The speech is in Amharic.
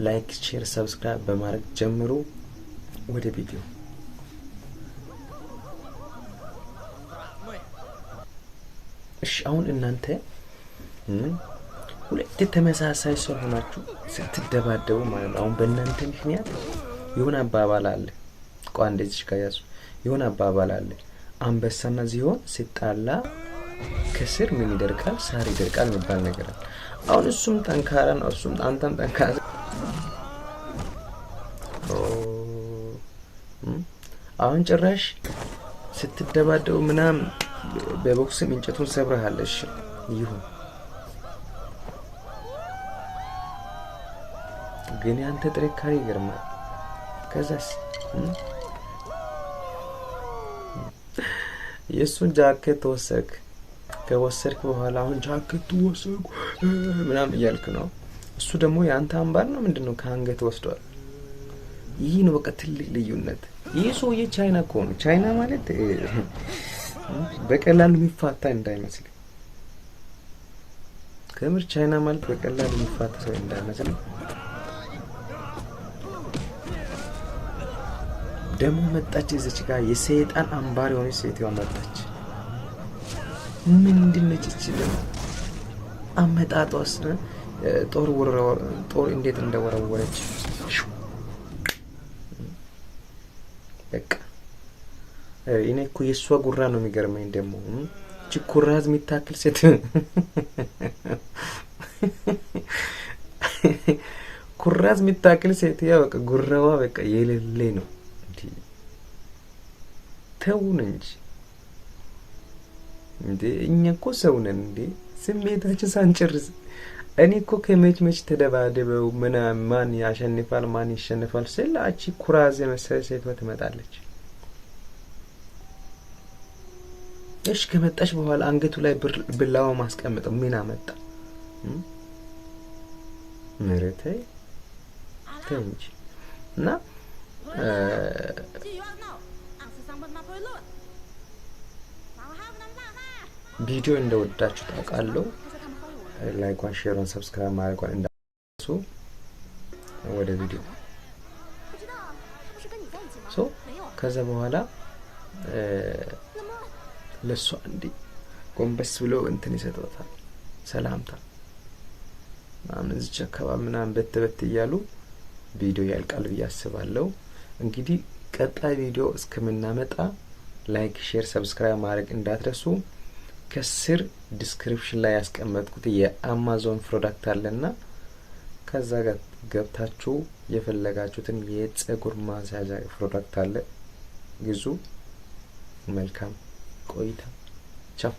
Like፣ share፣ subscribe በማድረግ ጀምሩ። ወደ ቪዲዮ። እሺ፣ አሁን እናንተ ሁለት ተመሳሳይ ሰው ሆናችሁ ስትደባደቡ ማለት ነው። አሁን በእናንተ ምክንያት የሆነ አባባል አለ። ቆይ እንደዚህ ጋር ያዙ። የሆነ አባባል አለ። አንበሳና ዝሆን ሲጣላ ከስር ምን ይደርቃል? ሳር ይደርቃል የሚባል ነገር አለ። አሁን እሱም ጠንካራ ነው፣ እሱም አንተም ጠንካራ። አሁን ጭራሽ ስትደባደቡ ምናምን በቦክስም እንጨቱን ሰብረሃል። እሺ ይሁን፣ ግን ያንተ ጥንካሬ ይገርማል። ከዛስ የእሱን ጃኬት ወሰድክ። ከወሰድክ በኋላ አሁን ጃኬቱ ወሰድኩ ምናምን እያልክ ነው። እሱ ደግሞ የአንተ አምባር ነው ምንድን ነው ከአንገት ወስዷል። ይህ ነው በቃ ትልቅ ልዩነት። ይህ ሰውዬ ቻይና እኮ ነው። ቻይና ማለት በቀላሉ የሚፋታ እንዳይመስል። ከምር ቻይና ማለት በቀላሉ የሚፋታ ሰው እንዳይመስል። ደግሞ መጣች እዚች ጋር የሰይጣን አምባር የሆነች ሴትዋ መጣች። ምንድን ነች እቺ ደግሞ? አመጣጧስ ጦር ጦር እንዴት እንደወረወረች በቃ እኔ እኮ የእሷ ጉራ ነው የሚገርመኝ። ደግሞ እቺ ኩራዝ የሚታክል ሴት፣ ኩራዝ የሚታክል ሴትያ በቃ ጉራዋ በቃ የሌለ ነው። ተውን እንጂ እንዴ! እኛ እኮ ሰው ነን እንዴ! ስሜታችን ሳንጨርስ እኔ እኮ ከመች መች ተደባደበው ምናምን ማን ያሸንፋል ማን ይሸንፋል ስል አቺ ኩራዝ የመሰለ ሴቷ ትመጣለች። እሺ ከመጣች በኋላ አንገቱ ላይ ብላዋ ማስቀምጠው ምን አመጣ? ኧረ ተይ ተይ እንጂ። እና ቪዲዮ እንደወዳችሁ ታውቃለሁ። Like ኳን፣ share ሯን፣ subscribe ማድረጓን እንዳትረሱ። ወደ ቪዲዮ። So ከዛ በኋላ ለእሷ እንዲ ጎንበስ ብሎ እንትን ይሰጧታል፣ ሰላምታ ምናምን እዚች አካባቢ ምናምን በት በት እያሉ ቪዲዮ ያልቃል ብዬ አስባለሁ። እንግዲህ ቀጣይ ቪዲዮ እስከምናመጣ like፣ share፣ subscribe ማድረግ እንዳትረሱ። ከስር description ላይ ያስቀመጥኩት የአማዞን product አለና ከዛ ጋር ገብታችሁ የፈለጋችሁትን የጸጉር ማስያዣ product አለ፣ ግዙ። መልካም ቆይታ። ቻው።